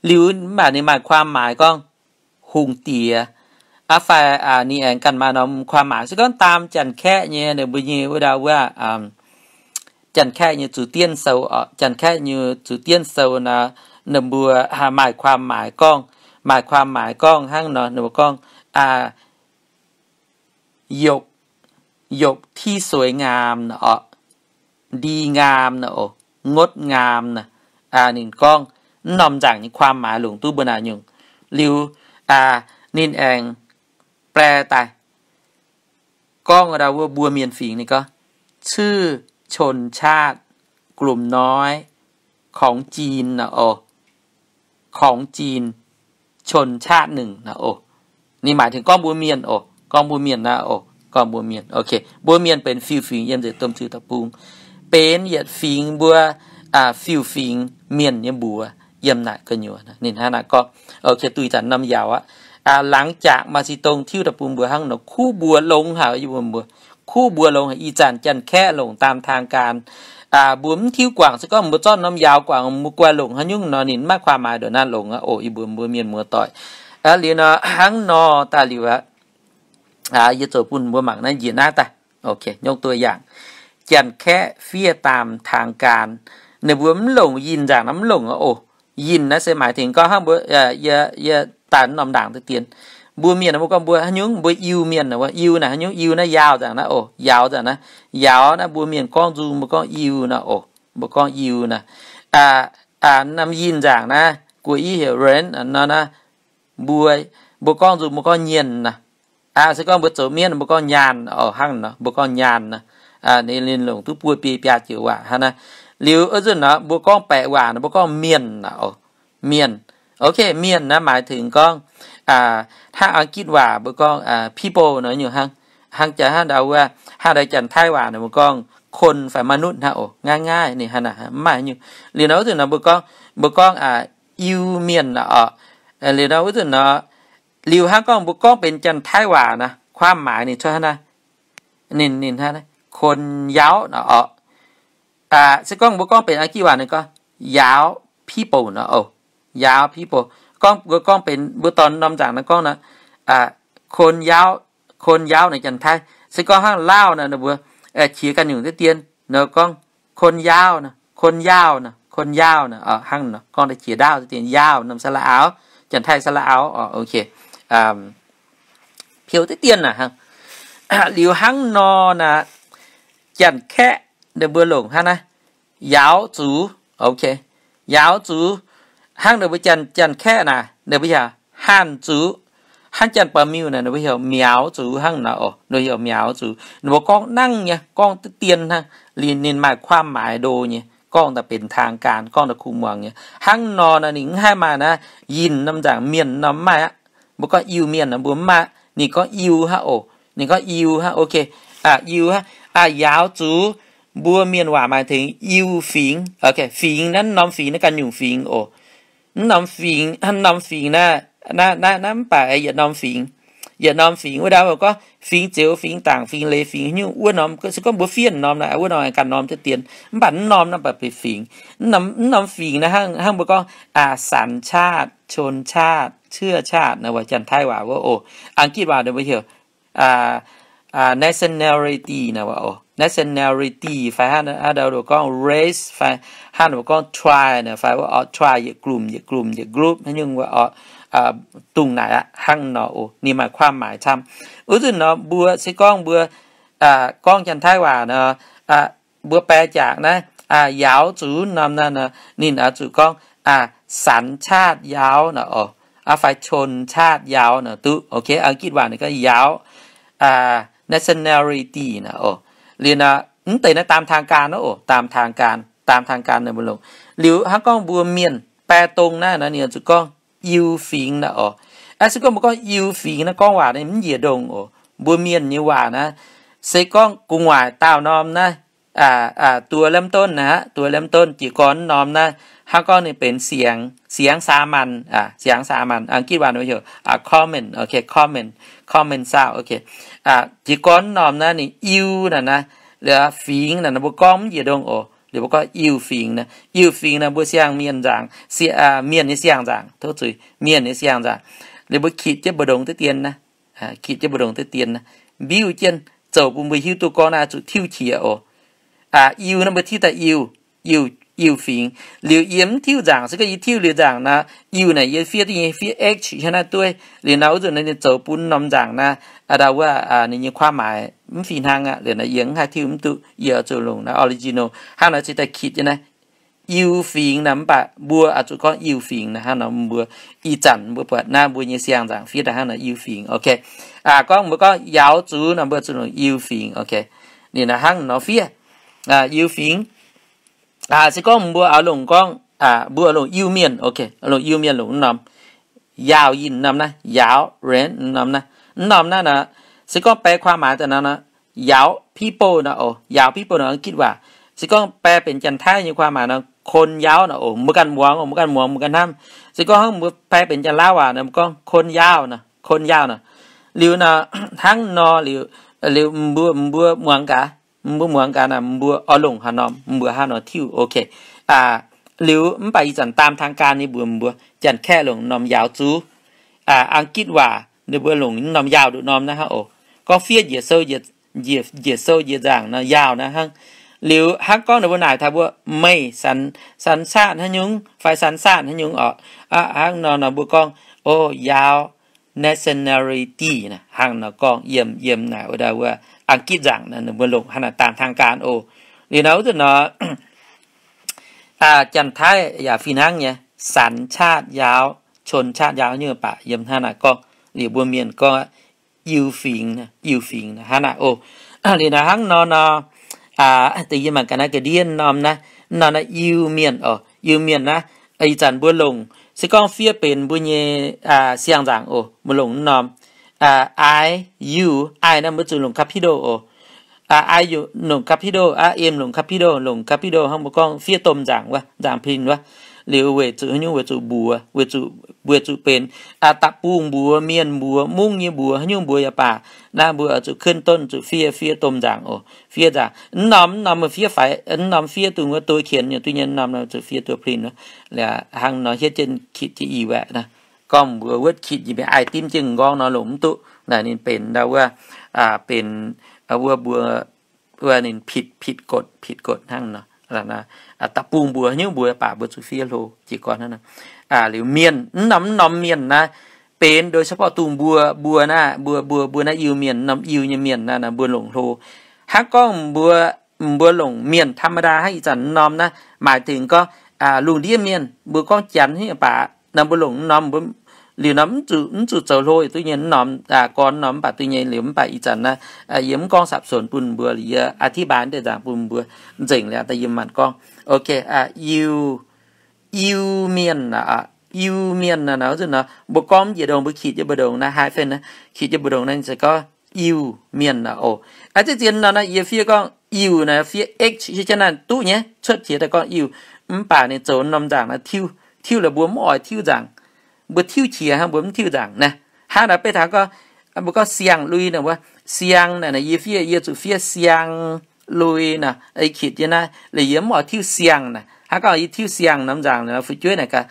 liuz mv baac ninh maaih ความหมาย gorngv hungh diex, aa fai ninh aengx ganh maaih norm ความหมาย. Se gorngv daam Janx-Kaeqv nyei ninh mbuo nyei wuov ndau wuov, Janx-Kaeqv nyei zuqc dienv sou oc, Janx-Kaeqv nyei zuqc dienv sou naaiv, ninh mbuo maaih ความหมาย gorngv, maaih ความหมาย gorngv hnangv nor, ninh mbuo gorngv หยก หยกที่สวยงาม naaic oc, ดีงาม naaic oc, งดงาม naaic. Ninh gorngv mv norm nzaangc nyei ความหมาย longc duqv mbuo naaic nyungc. Liuz ninh aengx แปล daaih gorngv ndau wuov mbuo mienh fingx ninh gorngv ชื่อชนชาติกลุ่มน้อยของจีน naaic oc, ของจีน ชนชาติหนึ่ง naaic oc. Ninh maaih tengx gorngv mbuo mienh oc, gorngv mbuo mienh naaiv oc, gorngv mbuo mienh. Ok, mbuo mienh benx fiuv-fingx yiem nzengc domh ziuh deic-bung, benx yietc fingx mbuo fiuv-fingx mienh nyei mbuox yiem naaic gu'nyuoz. Ninh hnangv naaiv gorngv. Ok, duqv ih zanc norm Yauz aqv. หลังจาก Mao Zedong tiuv daaih bun mbuo hnangv nor, kuv mbuox longx haic, yie mbuo mbuox, kuv mbuox longx haic. Ih zanc Janx-Kaeqv longc ตามทางการ, mbuo mv tiuv guangc, se gorngv mbuo zorqv norm Yauz guangc, mbuo guai longc haaix nyungc nor ninh maiv ความหมาย ndongc naaiv longx aqv oc, yie mbuo mbuo mienh muoz-doic. Liuz nor hnangv nor daaih liuz aqv, yie zoux bun mbuo mangc naaiv njiec naaiv daaih. Ok, ยกตัวอย่าง, Janx-Kaeqv fiev ตามทางการ, ninh mbuo mv longc yinh nzaangc naaiv mv longc aqv oc. Yinh naaiv se maaih tengx gorngv hnangv mbuo, yie, yie daaih norm ndaangc deix dien, mbuo mienh mbuo gorngv mbuo haaix nyungc, mbuo Iu-Mienh wuov, Iu naaic haaix nyungc, Iu naaiv Yauz nzaangc naaiv oc, Yauz nzaangc naaiv, Yauz naaiv mbuo mienh gorngv nzung mbuo gorngv Iu naaiv oc, mbuo gorngv Iu naaiv. Norm yinh nzaangc naaiv gu'nyuoz heuc 人 nor naaiv, mbuo, mbuo gorngv nzung mbuo gorngv 人 naaiv. Se gorngv mbuo zoux mienv mbuo gorngv 人 oc, hnangv nor mbuo gorngv 人 naaiv. Ninh longc duqv buo biei biaa joux waac hnangv naaiv. Liuz wuov nzunc nor mbuo gorngv baeqc waac nor mbuo gorngv mienh aqv oc. Mienh. Ok, mienh naaiv maaih tengx gorngv hnangv Ang^gitv waac mbuo gorngv people nor nyungc hnangv, hnangv jaax hnangv ndau wuov, hnangv ndau Janx-Taiv waac nor mbuo gorngv คน fai มนุษย์ hnangv oc. Nqaai nqaai ninh hnangv naaic, mv maaih nyungc. Liuz nor wuov nzunc nor mbuo gorngv, mbuo gorngv Iu-Mienh oc. Liuz nor wuov nzunc nor, liuz hnangv gorngv mbuo gorngv benx Janx-Taiv waac naaic, ความหมาย ninh cuotv hnangv naaiv, ninh, ninh hnangv naaiv คนเย้า naaic oc. Se gorngv mbuo gorngv benx Ang^gitv waac ninh gorngv ย้าว people naaic oc. ย้าว people. Gorngv mbuo gorngv benx mbuo dorh norm nzaangc naaiv gorngv naaic คนเย้า คนเย้า naaic Janx-Taiv. Se gorngv hnangv Laauh naaic ninh mbuo qiex ganh nyungc diqv dien, ninh gorngv คนเย้า naaic, คนเย้า naaic, คนเย้า naaic, hnangv naaic gorngv daaih qiex ndaauv diqv dien, เย้า norm สระเอา, Janx-Taiv สระเอา oc. Ok, piou diqv dien naaic hnangv. Liuz hnangv nor naaic, Janx-Kaeqv ninh mbuo longc hnangv naaiv 瑶族. Ok, 瑶族. Hnangv ninh mbuo Janx, Janx-Kaeqv naaic ninh mbuo heuc 汉族. Hnangv Janx-Ba'miuh naaic ninh mbuo heuc 苗族 hnangv naaic oc. Ninh mbuo heuc 苗族. Ninh mbuo gorngv nangv nyei, gorngv diqv dien hnangv, liuz ninh maaih ความหมาย ndo nyei, gorngv daaih benx ทางการ, gorngv daaih kuh muangx nyei. Hnangv nor naaic ninh mv haih maaih naaiv yinh norm nzaangc mienh norm mv maaih aqv. Mbuo gorngv Iu-Mienh naaic mbuo mv maaih, ninh gorngv Iu hnangv oc. Ninh gorngv Iu hnangv. Ok, Iu hnangv. 瑶族, mbuo mienh waac maaih tengx Iu fingx. Ok, fingx naaiv, norm fingx naaiv ganh nyungc fingx oc. Mv norm fingx, mv norm fingx naaiv, naaiv, naaiv mv baac yietc norm fingx. Yietc norm fingx wuov dauh mbuo gorngv fingx Zioux, fingx Dangc, fingx Leiz, fingx haaix nyungc wuov norm, se gorngv mbuo fiev norm naaiv, wuov norm ganh norm diqv dien. Mv baac mv norm naaiv baac benx fingx. Mv norm, mv norm fingx naaiv hnangv, hnangv mbuo gorngv สัญชาติ, ชนชาติ, เชื้อชาติ naaic wuov, Janx-Taiv waac wuov oc. Ang^gitv waac ninh mbuo heuc nationality naaic wuov oc. Nationality fai hnangv ndau gorngv race fai hnangv mbuo gorngv tribe naaic fai wuov oc, tribe yietc กลุ่ม, yietc กลุ่ม, yietc group haaix nyungc wuov oc. Dongh naaic aqv, hnangv nor oc, ninh maaih ความหมาย camv. Wuov nzunc nor mbuo se gorngv mbuo gorngv Janx-Taiv waac nor, mbuo แปล jaax naaiv 瑶族 norm naaiv nor, ninh oix zuqc gorngv สัญชาติยาว naaic oc, fai ชนชาติยาว naaic duqv. Ok, Ang^gitv waac ninh gorngv ยาว, nationality naaic oc. Liuz naaic mv deix naaiv ตามทางการ naaic oc, ตามทางการ, ตามทางการ naaic mbuo longc. Liuz hnangv gorngv mbuo mienh แปล dongh naaiv nor ninh oix zuqc gorngv Iu fingx naaic oc. Se gorngv mbuo gorngv Iu fingx naaiv gorngv waac ninh mv njiec ndongh oc. Mbuo mienh nyei waac naaiv, se gorngv gu'nguaaic daauh norm naaiv, ตัวเริ่มต้น naaic, ตัวเริ่มต้น jiez gorn norm naaiv, hnangv gorngv ninh benx เสียง, เสียงสามัญ, เสียงสามัญ, Ang^gitv waac ninh heuc common, ok, common, common sound, ok. Jiez gorn norm naaiv ninh Iu naaic naaiv, liuz fingx naaic mbuo gorngv mv njiec ndongh oc. Liuz mbuo gorngv Iu fingx naaiv, Iu fingx naaiv mbuo siang-mienh nzaangc, mienh nyei siang-nzaangc, tov zuiz, mienh nyei siang-nzaangc. Liuz mbuo kitc jienv mbu'ndongx diqv dien naaiv, kitc jienv mbu'ndongx diqv dien naaiv, mbiuv jienv zoux bun mbuo hiuv duqv gorngv naaiv zuqc tiuv qiex oc. Iu naaiv mbuo tiuv daaih Iu, Iu, Iu fingx. Liuz yie mv tiuv nzaangc, se gorngv yie tiuv liuz nzaangc naaiv, Iu naaic yie fiev duqv nyei fiev H hnangv naaiv dueiv. Liuz naaiv wuov nzunc naaiv ninh zoux bun norm nzaangc naaiv, ndau wuov ninh nyei ความหมาย mv fih hnangv aqv. Liuz naaiv yie mv haih tiuv mv duqv, yie oix zuqc longc naaiv original hnangv naaiv cingx daaih kitc jienv naaiv Iu fingx naaiv. Mv baac mbuo oix zuqc gorngv Iu fingx naaiv hnangv nor, mbuo ih zanc mbuo buatc naaiv mbuo nyei siang-nzaangc fiev daaih hnangv naaiv Iu fingx. Ok, gorngv mbuo gorngv 瑶族 naaiv mbuo zuqc longc Iu fingx. Ok, ninh naaiv hnangv nor fiev Iu fingx. Se gorngv mbuo oix longc gorngv, mbuo oix longc Iu-Mienh, ok, longc Iu-Mienh longc mv norm ยาว yinh norm naaiv, ยาว ren norm naaiv, mv norm naaiv nor, se gorngv แปลความหมาย daaih nor, ยาว people nor oc, ยาว people nor Ang^gitv waac. Se gorngv แปล benx Janx-Taiv nyei ความหมาย nor, คนเย้า nor oc, mbuo ganh muangx oc, mbuo ganh muangx mbuo ganh hnamv. Se gorngv hnangv mbuo แปล benx Janx-Lauv waac nor, mbuo gorngv คนเย้า nor, คนเย้า nor. Liuz nor, hnangv nor liuz, liuz mbuo, mbuo muangx gaax, mbuo muangx gaax naaiv mbuo oix longc haaix norm, mbuo hnangv nor tiuv. Ok, liuz mv baac ih zanc ตามทางการ nyei mbuox mbuo Janx-Kaeqv longc norm 瑶族. Ang^gitv waac ninh mbuo longc norm ยาว nduqc norm naaiv hnangv oc. Gorngv fiev njiec sou, njiec sou njiec nzaangc nor ยาว naaiv hnangv. Liuz hnangv gorngv ninh mbuo naaic taux mbuo meih สัญ, สัญชาติ haaix nyungc fai สัญชาติ haaix nyungc oc, hnangv nor nor mbuo gorngv, o, ยาว nationality naaiv hnangv nor gorngv yiem, yiem naaic wuov dauh wuov Ang^gitv nzaangc naaiv ninh mbuo longc hnangv naaiv ตามทางการ oc. Liuz nor wuov zanc nor, Janx-Taiv yaac fih hnangv nyei, สัญชาติยาว ชนชาติยาว nyungc baac yiem hnangv naaic gorngv. Liuz mbuo mienh gorngv Iu fingx, Iu fingx hnangv naaic oc. Liuz naaiv hnangv nor nor, Da'yietv maanc ga'naaiv ga'ndiev norm naaiv, norm naaiv Iu-Mienh oc, Iu-Mienh naaiv. Ih zanc mbuo longc se gorngv fiev benx mbuo nyei siang-nzaangc oc, mbuo longc norm, I, U, I naaiv mbuo zuqc longc capital oc. I, U longc capital, M longc capital, longc capital hnangv mbuo gorngv fiev domh nzaangc wuov, nzaangc pin wuov. Liuz weic zuqc haaix nyungc, weic zuqc mbuox, weic zuqc, weic zuqc benx da'bung mbuox, mienh mbuox, mungv nyei mbuox, haaix nyungc mbuox yaac baac, naaiv mbuo oix zuqc kuonv donv zuqc fiev, fiev domh nzaangc oc, fiev nzaangc. Mv norm, mv norm fiev faix, mv norm fiev duqv wuov doz qienx nyei, duqv nyei mv norm zuqc fiev doz pin wuov. Hnangv nor hietv jienv kitc jienv i waeqc naaiv. Gorngv mbuo wuov kitc njiec mingh aix dimv jienv m'nqorngv nor longc mv duqv naaic, ninh benx ndau wuov, benx wuov mbuo, wuov ninh ผิด กฎ ผิด กฎ hnangv nor. Da'bung mbuox haaix nyungc mbuox baac mbuo zuqc fiev hlo jiez gorn hnangv nor. Liuz mienh, mv norm, mv norm mienh naaiv benx โดยเฉพาะ dongh mbuo, mbuo naaiv, mbuo, mbuo, mbuo naaiv Iu-Mienh, norm Iu nyei mienh naaiv, naaiv mbuo longc hlo. Hnangv gorngv mbuo, mbuo longc mienh ธรรมดา hnangv ih zanc mv norm naaiv, หมายถึง gorngv lungh ndiev mienh, mbuo gorngv Janx nyei baac, naaiv mbuo longc mv norm, liuz norm mv zuqc, mv zuqc zoux hlo, duqv nyei mv norm, gorn mv norm mv baac duqv nyei liuz mv baac ih zanc naaiv, yie mv gorngv สับสน bun mbuo, yie อธิบาย deix nzaangc bun mbuo nzengc liuz daaih yie maanc gorngv. Ok, Iu, Iu-Mienh aqv, Iu-Mienh naaiv, naaiv wuov nzunc nor mbuo gorngv mv njiec ndongx, mbuo kitc jienv mbu'ndongx naaiv hyphen naaiv, kitc jienv mbu'ndongx naaiv se gorngv Iu-Mienh aqv oc. Aa, ziex zien nor naaiv yie fiev gorngv Iu naaiv, fiev H jienv naaiv duqv nyei, cuotv qiex daaih gorngv Iu. Mv baac ninh zoux norm nzaangc naaiv tiuv, tiuv la'buo mv oix tiuv nzaangc. Mbuo tiuv qiex hnangv, mbuo mv tiuv nzaangc naaiv. Hnangv naaiv beiv taux gorngv, mbuo gorngv siang-lui naaiv, mbuo siang naaiv, yie fiev, yie zuqc fiev siang-lui naaiv, i kitc jienv naaiv, liuz yie mv oix tiuv siang naaiv. Hnangv gorngv yie tiuv siang norm nzaangc naaiv, fu'jueiv naaic gaax,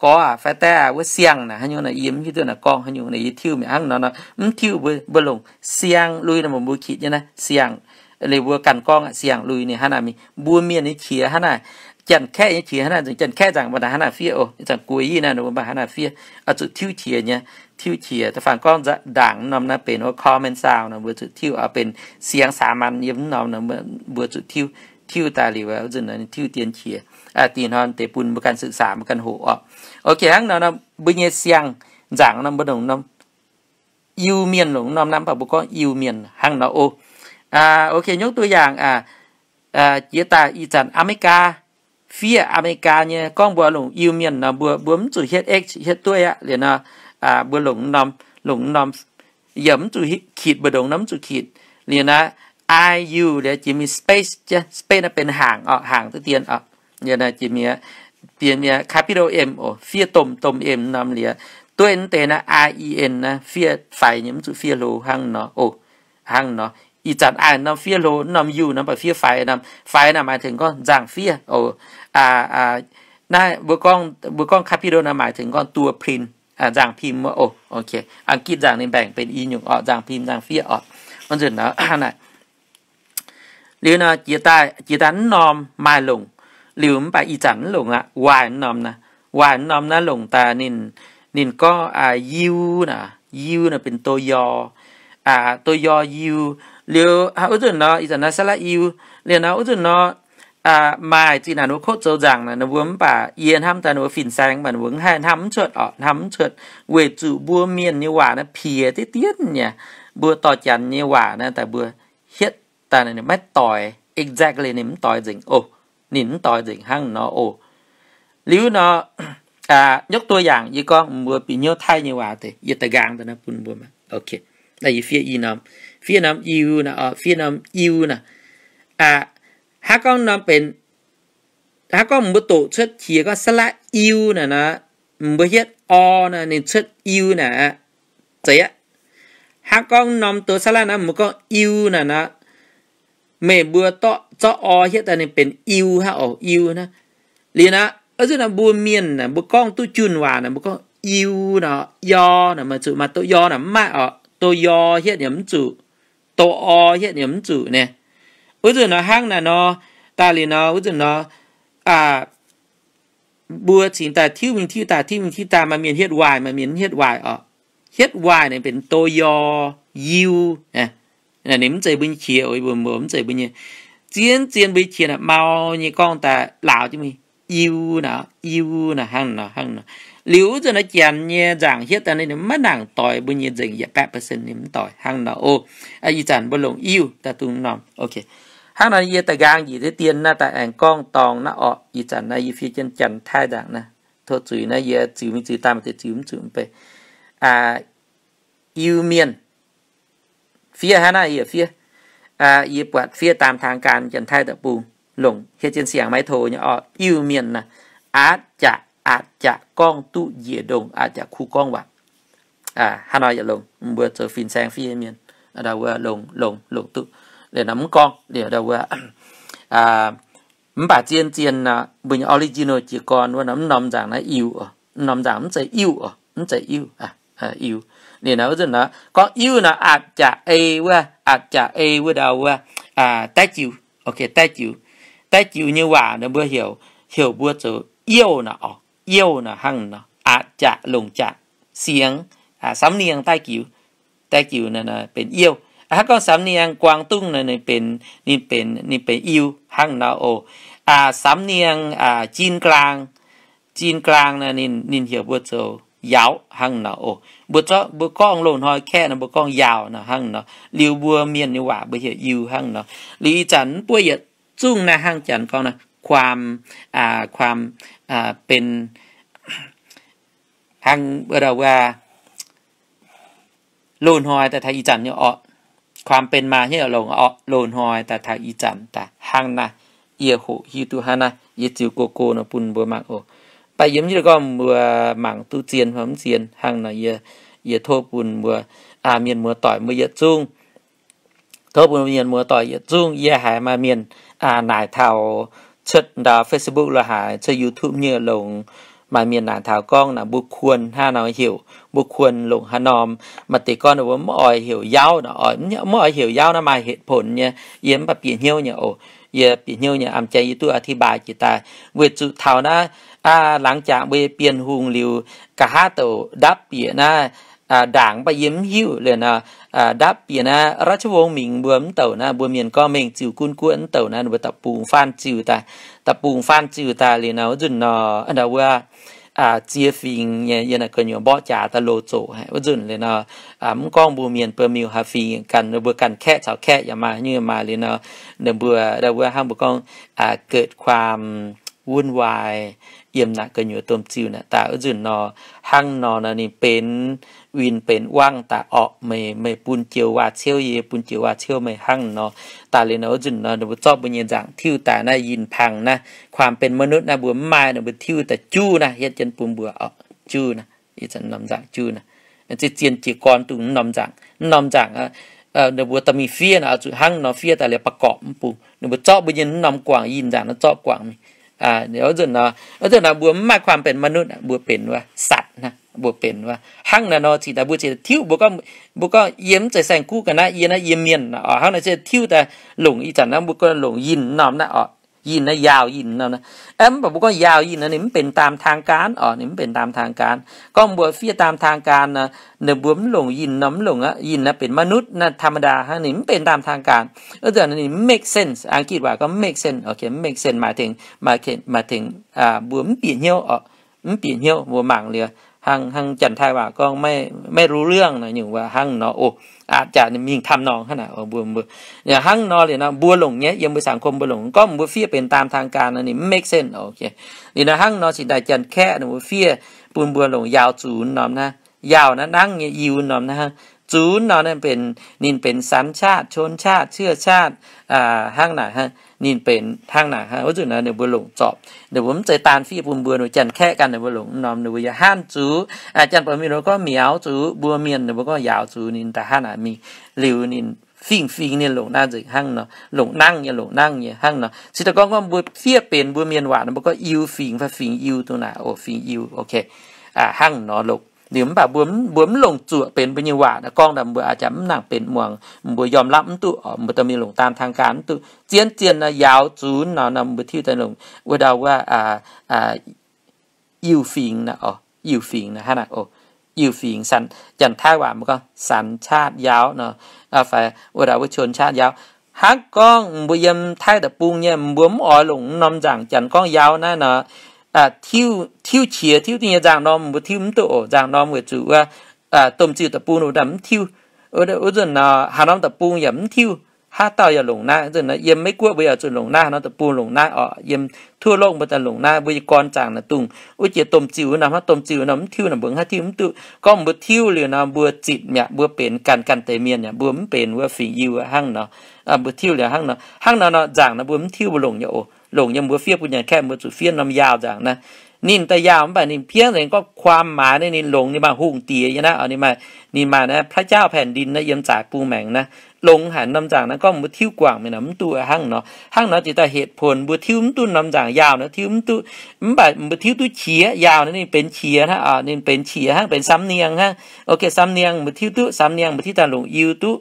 gorx aac, fai daaih aac, wuov siang naaic, haaix nyungc naaic, yie mv hiuv duqv naaic gorngv haaix nyungc naaic, yie tiuv mi'aqv. Hnangv nor nor mv tiuv, mbuo, mbuo longc siang-lui naaiv, mbuo kitc jienv naaiv siang. Liuz mbuo ganh gorngv aqv, siang-lui ninh hnangv naaic mingh. Mbuo mienh nyei qiex hnangv naaic, Janx-Kaeqv nyei qiex hnangv naaic, Janx-Kaeqv nzaangc mv baac hnangv naaic fiev oc. Ih zanc guei yie naaiv mbuo mv baac hnangv naaic fiev, zuqc tiuv qiex nyei, tiuv qiex. Da'faanh gorngv ndaangc norm naaiv benx wuov common sound nor, mbuo zuqc tiuv oc, benx siang สามัญ yiem mv norm nor, mbuo zuqc tiuv, tiuv daaih liuz wuov nzunc nor tiuv dien qiex. Dih hnoi deix bun mbuo ganh ศึกษา mbuo ganh hoqc oc. Ok, hnangv nor nor mbuo nyei siang-nzaangc nor mbuo longc norm Iu-Mienh, longc norm naaiv mv baac mbuo gorngv Iu-Mienh hnangv nor oc. Ok, ยกตัวอย่าง jiex daaih ih zanc อเมริกา fiev อเมริกา nyei gorngv mbuo longc Iu-Mienh nor, mbuo, mbuo mv zuqc hietv H hietv dueiv aqv. Liuz nor mbuo longc norm, longc norm, yaac mv zuqc kitc, mbu'ndongx nor mv zuqc kitc. Liuz naaiv I U liuz jiex mingh space, space naaiv benx hnaangc oc, hnaangc duqv dien oc. Liuz naaiv jiex mingh, jiex mingh capital M oc, fiev domh, domh M norm liuz, dueiv naaiv deix naaiv I E N naaiv fiev faix nyei, mv zuqc fiev hlo hnangv nor oc. Hnangv nor, ih zanc I norm fiev hlo, norm U norm baac fiev faix norm. Faix naaiv หมายถึง gorngv nzangc fiev oc. Naaiv mbuo gorngv, mbuo gorngv capital naaiv หมายถึง gorngv ตัวพิมพ์, nzangc pim wuov oc. Ok, Anggitv nzangc ninh mbaengc benx i nyungc oc, nzangc pim, nzangc fiev oc. Wuov nzunc nor naaic. Liuz nor jiex daaih, jiex daaih mv norm maaih longc, liuz mv baac ih zanc mv longc aqv. Waaic mv norm naaiv, waaic mv norm naaiv longc daaih ninh, ninh gorngv yiu naaic, yiu naaic benx do yor, do yor yiu. Liuz wuov nzunc nor, ih zanc naaiv สระอิว. Liuz nor wuov nzunc nor maaih zinh naaic ninh mbuo kotv zoux nzaangc naaic, ninh mbuo mv baac yie hnamv daaih ninh mbuo fin-saeng, mv baac ninh mbuo mv haih hnamv mv cuotv oc, hnamv mv cuotv, weic zuqc mbuo mienh nyei waac naaiv piex diqv dienv nyei. Mbuo dorh Janx nyei waac naaiv daaih mbuo hietv daaih ninh maiv doix, exactly ninh mv doix nzengc oc. Ninh mv doix nzengc hnangv nor oc. Liuz nor, ยกตัวอย่าง yie gorngv mbuo bieqc hnyouv Taiv nyei waac deix, yie da'nqaang daaih naaiv bun mbuo maah. Ok, naaiv yie fiev i norm, fiev norm iu naaic, fiev norm iu naaic. Hnangv gorngv norm benx, hnangv gorngv mbuo doqc cuotv qiex gorngv สระอิว naaic nor, mbuo hietv o naaic ninh cuotv iu naaic aqv. Zeiz aqv. Hnangv gorngv norm doz สระ naaiv mbuo gorngv iu naaic nor, meih mbuo dorh zorqv o hietv daaih ninh benx iu hnangv oc, iu naaiv. Liuz naaiv, wuov nzunc naaiv mbuo mienh naaic mbuo gorngv duqv junh waac naaic mbuo gorngv iu naaic, yor naaic, maaih zuqc maaih do yor naaic mv maaih oc, do yor hietv yaac mv zuqc, do o hietv yaac mv zuqc naaic. Wuov nzunc nor hnangv naaic nor, daaih liuz nor wuov nzunc nor, mbuo cingx daaih tiuv mingh tiuv daaih, tiuv mingh tiuv daaih, maaih mienh hietv waaic, maaih mienh mv hietv waaic oc. Hietv waaic naaic benx do yor, yiu. Ninh mv zeiz mbuo nyei qiex, mbuo mv zeiz mbuo nyei. Zien zien mbuo nyei qiex naaic mau nyei gorngv daaih lauz jienv mingh, iu naaic, iu naaic, hnangv nor, hnangv nor. Liuz wuov nzunc naaiv Janx nyei nzaangc hietv daaih ninh maiv nangc doix mbuo nyei nzengc, yietc baeqv percent ninh mv doix hnangv nor oc. Ih zanc mbuo longc iu daaih dongh norm. Ok. Hnangv nor yie daaih nqaang njiec deix dien naaiv daaih aengx gorngv dorngx naaiv orqc. Ih zanc naaiv yie fiev jienv Janx-Taiv nzaangc naaiv, tov zuiz naaiv yie ziux mingh ziux daaih maaih deix ziux mv zuqc mv bei. Iu-Mienh, fiev hnangv naaiv yie fiev, yie buatc fiev ตามทางการ Janx-Taiv deic-bung, longc hietv jienv siang-maiv-to nyei orqc. Iu-Mienh naaic, aqc jaac, aqc jaac gorngv duqv njiec ndongc, aqc jaac kuh gorngv waac. Hnangv nor yaac longx, mbuo zoux fin-saeng fiev mienh, ndau wuov longx, longx, longx duqv. Liuz nor mv gorngv liuz ndau wuov, mv baac zien zien mbuo nyei original jiez gorn wuov nor, mv norm nzaangc naaiv iu, mv norm nzaangc mv zeiz iu, mv zeiz iu, iu. Liuz nor wuov nzunc nor gorngv iu nor, aqc jaac ei wuov, aqc jaac ei wuov ndau wuov, daiv jiux, daiv jiux. Daiv jiux nyei waac nor mbuo heuc, heuc mbuo zoux iouh nor orqc. Iouh nor hnangv nor, aqc jaac longc jaac sienx, samv niang daiv jiux. Daiv jiux naaiv benx iouh. Hnangv gorngv samv niang Guangdong naaiv ninh benx, ninh benx, ninh benx iu hnangv nor oc. Samv niang Jin Glaang, Jin Glaang naaiv ninh, ninh heuc mbuo zoux yauz hnangv nor oc. Mbuo zorqv, mbuo gorngv loz-hnoi kaeqv nor mbuo gorngv yauz nor hnangv nor. Liuz mbuo mienh nyei waac mbuo heuc iu hnangv nor. Liuz ih zanc mv buov yietc zungv naaiv hnangv janx gorngv naaiv, ความ, ความ, benx hnangv wuov dauh wuov loz-hnoi daaih taux ih zanc nyei orqc. ความเป็นมา nyei longx orqc, loz-hnoi daaih taux ih zanc daaih hnangv naaiv. Yie hoqc hiuv duqv hnangv naaiv, yie ziux go go nor bun mbuo mangc oc. Mv baac yie mv hiuv duqv gorngv mbuo mangc duqv zien fai mv zien hnangv nor, yie, yie tov bun mbuo mienh muoz-doic mbuo yietc zungv, tov bun mienh muoz-doic yietc zungv, yie haiz maaih mienh naaic taux cuotv ndau Facebook lorqc, haiz cuotv YouTube nyei longx, maaih mienh naaic taux gorngv naaic mbuo kuon hnangv nor heuc, mbuo kuon longc haaix norm. Maaih deix gorngv mbuo mv oix heuc yauz nor, mv oix heuc yauz naaiv maaih เหตุผล nyei. Yie mv baac bieqc hnyouv nyei oc. Yie bieqc hnyouv nyei, am jaax yie duqv อธิบาย jiex daaih. Weic zuqc taux naaiv หลังจาก mbuo nyei Bienh Hungh liuz, nqa'haav douc ndapv bieqc naaiv ndaangc, mv baac yie mv hiuv liuz nor, ndapv bieqc naaiv ราชวงศ์หมิง mbuo mv douc naaiv, mbuo mienh gorngv mengh ziuh gunv guoqv mv douc naaiv, mbuo da'bung faanv ziuh daaih, da'bung faanv ziuh daaih liuz nor, wuov nzunc nor, ndau wuov ziex fingx nyei yie naaic gu'nyuoz mborqv jaax daaih loz zoqc haic. Wuov nzunc liuz nor, mv gorngv mbuo mienh bun miuc haaix fingx ganh, mbuo ganh kaeqv caux kaeqv yaac maaih nyungc maaih liuz nor, ninh mbuo ndau wuov hnangv mbuo gorngv เกิดความวุ่นวาย yiem naaic gu'nyuoz domh ziuh naaic daaih. Wuov nzunc nor, hnangv nor nor ninh benx win benx wangv daaih orqc. Meih, meih bun joux waac-ciouv yie, bun joux waac-ciouv meih hnangv nor daaih liuz nor, wuov nzunc nor ninh mbuo zorqv mbuo nyei nzaangc tiuv daaih naaiv yinh pang naaiv, ความเป็นมนุษย์ naaiv mbuo mv maaih, ninh mbuo tiuv daaih juv naaiv, hietv jienv bun mbuo orqc, juv naaiv, ih zanc norm nzaangc juv naaiv. Zien zien jiez gorn dongh mv norm nzaangc, mv norm nzaangc, ninh mbuo dorh mingh fiev naaic, oix zuqc hnangv nor fiev daaih liuz ประกอบ mv bung. Ninh mbuo zorqv mbuo nyei mv norm guangc yinh nzaangc naaiv zorqv guangc mingh. Wuov nzunc nor, wuov nzunc nor mbuo mv maaih ความเป็นมนุษย์ naaiv, mbuo benx wuov สัตว์ naaiv, mbuo benx wuov hnangv naaiv nor. Cingx daaih mbuo cingx tiuv, mbuo gorngv, mbuo gorngv yie mv zeiz saeng-kuv ga'naaiv, yie naaiv yiem mienh oc. Hnangv naaiv se tiuv daaih longc ih zanc naaiv mbuo gorngv longc yinh norm naaiv oc. Yinh naaiv yaauh yinh norm naaiv. Mv baac mbuo gorngv yaauh yinh naaiv ninh mv benx ตามทางการ oc, ninh mv benx ตามทางการ. Gorngv mbuo fiev ตามทางการ nor, ninh mbuo mv longc yinh norm, mv longc aqv. Yinh naaiv benx มนุษย์ naaiv ธรรมดา hnangv, ninh mv benx ตามทางการ. Wuov zanc ninh mv make sense, อังกฤษ waac gorngv mv make sense, ok, mv make sense maaih tengx, maaih tengx mbuo mv bieqc hnyouv oc. Mv bieqc hnyouv, mbuo mangc liuz hnangv, hnangv Janx-Taiv waac gorngv ไม่รู้เรื่อง naaiv nyungc waac hnangv nor oc. Aqv, jaax ninh mingh ทำนอง hnangv naaic oc. Mbuo, mbuo hnangv nor liuz nor mbuo longc nyei, yiem mbuo สังคม mbuo longc. Gorngv mbuo fiev benx ตามทางการ naaiv ninh mv make sense oc. Liuz nor hnangv nor cingx daaih Janx-Kaeqv ninh mbuo fiev bun mbuo longc yaauh zunx norm naaiv. Yaauh naaiv nangv nyei iu norm naaiv hnangv. Zunx norm naaiv benx, ninh benx สัญชาติ, ชนชาติ, เชื้อชาติ, hnangv naaic hnangv. Ninh benx hnangv naaic hnangv. Wuov nzunc naaiv ninh mbuo longc zorpc, ninh mbuo mv zeiz daan fiev bun mbuo, ninh mbuo Janx-Kaeqv ganh ninh mbuo longc norm, ninh mbuo yaac hanv zuqc. Janx-Bauh Mienh ninh mbuo gorngv miaux zuqc, mbuo Mienh ninh mbuo gorngv yaauh zuqc. Ninh daaih hnangv naaic mingh liuz ninh fingx fingx ninh longc naaiv nzengc hnangv nor, longc nangv nyei, longc nangv nyei hnangv nor. Se da'gorngv gorngv mbuo fiev benx mbuo Mienh waac nor, mbuo gorngv iu fingx fai fingx iu dongh naaic oc, fingx iu, ok. Hnangv nor longc. Liuz mv baac mbuo, mbuo mv longc zuoqc benx mbuo nyei waac naaic gorngv daaih, mbuo a'jangc mv nangc benx muangx, mbuo ยอมรับ mv duqv oc, mbuo dorh mingh longc ตามทางการ mv duqv. Zien zien naaiv yaauh zunx nor, mbuo tiuv daaih longc wuov ndau wuov iu fingx naaic oc, iu fingx naaic hnangv naaic oc. Iu fingx, Janx-Taiv waac mbuo gorngv สัญชาติยาว nor, fai wuov ndau wuov ชนชาติยาว. Hnangv gorngv mbuo yiem Taiv Deic-Bung nyei, mbuo mv oix longc norm nzaangc Janx gorngv yaauh naaiv nor, tiuv, tiuv qiex tiuv dingh nyei nzaangc norm mbuo tiuv mv duqv oc. Nzaangc norm weic zuqc wuov domh ziuh deic-bung wuov mv tiuv, wuov nzunc nor haaix norm deic-bung yaac mv tiuv. haaix dauh yaac longc naaiv. Yiem Meiv Guoqv mbuo yaac zuqc longc naaiv, norm deic-bung longc naaiv oc. Yiem ทั่วโลก mbuo daaih longc naaiv. Mbuo nyei gorn zaangc naaic dongh wuov jiex domh ziuh wuov nor, haaix domh ziuh nor mv tiuv nor mbuo haaix tiuv mv duqv. Gorngv mbuo tiuv liuz nor mbuo zitc mi'aqv, mbuo benx ganh ganh deix mienh aqv, mbuo mv benx wuov fingx Iu hnangv nor. Mbuo tiuv liuz hnangv nor, hnangv nor nor nzaangc nor mbuo mv tiuv, mbuo longc nyei oc. Longc nyei mbuo fiev bun nyanc kaeqv, mbuo zuqc fiev norm yaauh nzaangc naaiv. Ninh daaih yaauh mv baac ninh biangv nzengc gorngv ความหมาย naaiv ninh longx, ninh maaih hungh diex nyei naaiv oc. Ninh maaih, ninh maaih naaiv พระเจ้าแผ่นดิน naaiv yiem zaaix bung maengx naaiv. Longx haic norm nzaangc naaiv gorngv mbuo tiuv guangc mingh nor mv duqv hnangv nor. Hnangv nor jiex daaih เหตุผล mbuo tiuv mv duqv norm nzangc yaauh naaiv, tiuv mv duqv. Mv baac mbuo tiuv duqv qiex yaauh naaiv, ninh benx qiex hnangv, ninh benx qiex hnangv, benx สำเนียง hnangv. Ok, สำเนียง mbuo tiuv duqv, สำเนียง mbuo tiuv daaih longc Iu duqv.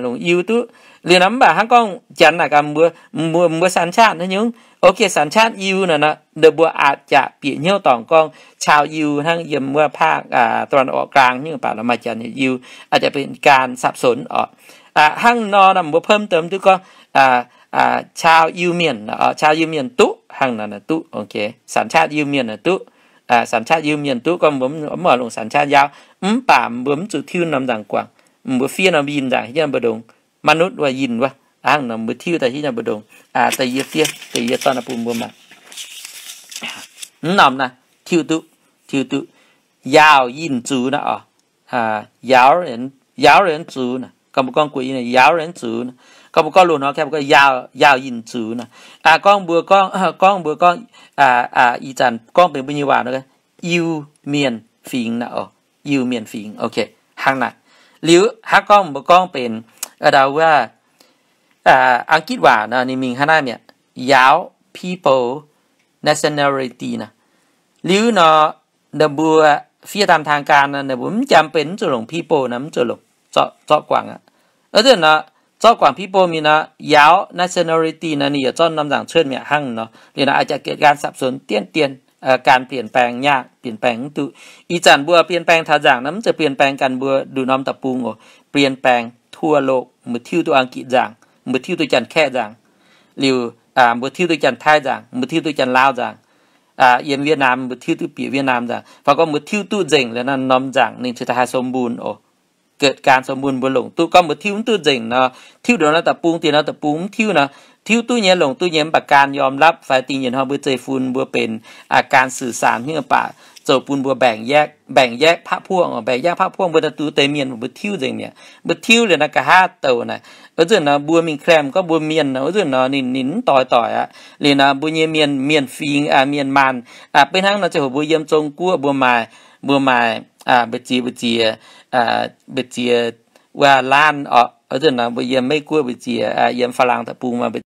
Longc Iu duqv. Liuz nor mv baac hnangv gorngv janx naaic gaax mbuo, mbuo สัญชาติ naaiv nyungc. Ok, สัญชาติ Iu naaic, ninh mbuo aah jaax bieqc hnyouv dorngc gorngv ชาว Iu hnangv yiem wuov ภาคตะวันออกกลาง nyungc baac la'maah janx Iu, aah jaax benx การสับสน oc. Hnangv nor nor mbuo เพิ่มเติม duqv gorngv ชาว Iu mienh, ชาว Iu mienh duqv hnangv nor duqv. Ok, สัญชาติ Iu mienh duqv. สัญชาติ Iu mienh duqv gorngv mbuo mv oix longc สัญชาติ Yaauv, mv baac mbuo mv zuqc tiuv norm nzangc guangc. Mbuo fiev norm yinh nzangc hiuv nyei mbu'ndongx, มนุษย์ wuov yinh wuov. Hnangv nor mbuo tiuv daaih hiuv nyei mbu'ndongx. Da'yietv fiev, da'yietv dorn naaiv bun mbuo mangc. Mv norm naaiv tiuv duqv, tiuv duqv. Yaauh yinh zuqc naaiv oc. Yaauv, yaauv yinh zuqc naaiv. Gorngv mbuo gorngv gu'nyuoz yaauv yinh zuqc naaiv. Gorngv mbuo gorngv loz-hnoi kaeqv mbuo gorngv yaauh yinh zuqc naaiv. Gorngv mbuo gorngv, gorngv mbuo gorngv, ih zanc gorngv benx mbuo nyei waac nor, Iu Mienh fingx naaiv oc. Iu Mienh fingx, ok, hnangv naaic. Liuz hnangv gorngv mbuo gorngv benx, aa, wuov, Ang-gitv waac nor ninh mingh hnangv naaiv mi'aqv, Yaauv people nationality naaic. Liuz nor, ninh mbuo fiev ตามทางการ nor, ninh mbuo mv jangx benx mv zuqc longc people naaic, mv zuqc longc, zorqv guangc aqv. Wuov zanc nor, zorqv guangc people mingh nor, Yaauv nationality nor ninh yaac zorqv norm nzaangc cuotv mi'aqv hnangv nor. Liuz nor, aah jaax เกิดการสับสน dienv dien, การเปลี่ยนแปลงยาก, เปลี่ยนแปลง mv duqv. Ih zanc mbuo เปลี่ยนแปลง taux nzaangc nor mv zeiz เปลี่ยนแปลง ganh mbuo nduqc norm deic-bung oc. เปลี่ยนแปลง ทั่วโลก, mbuo tiuv duqv Ang-gitv nzaangc, mbuo tiuv duqv Janx-Kaeqv nzaangc, liuz, mbuo tiuv duqv Janx-Taiv nzaangc, mbuo tiuv duqv Janx-Laauv nzaangc, yiem Wietv^naam mbuo tiuv duqv bieqc Wietv^naam nzaangc. Fai gorngv mbuo tiuv duqv nzengc liuz nor, norm nzangc ninh ceix daaih haih สมบูรณ์ oc. เกิดการสมบูรณ์ mbuo longc duqv. Gorngv mbuo tiuv mv duqv nzengc nor, tiuv ndongc naaiv deic-bung, diex norm deic-bung mv tiuv nor, tiuv duqv nyei, longc duqv nyei, mv baac การยอมรับ fai ding nyei hnoi mbuo zeiv-fun mbuo benx การสื่อสาร nyungc baac zoux bun mbuo แบ่งแยก, แบ่งแยกพรรคพวก, แบ่งแยกพรรคพวก mbuo daaih duqv deix mienh mbuo tiuv nzengc mi'aqv. Mbuo tiuv liuz naaiv nqa'haav douc naaic, wuov zanc nor mbuo mingh แคลม gorngv mbuo mienh nor, wuov zanc nor ninh, ninh mv doix-doic aqv. Liuz nor mbuo nyei mienh, mienh fingx, mienh maanh, beiv hnangv nor ziangh hoc mbuo yiem Zong-Guoqv mbuo maaih, mbuo maaih, mbu'ziex, mbu'ziex, mbu'ziex wuov laanh oc. Wuov zanc nor mbuo yiem Meiv-Guoqv mbu'ziex, yiem Faa^laang deic-bung maaih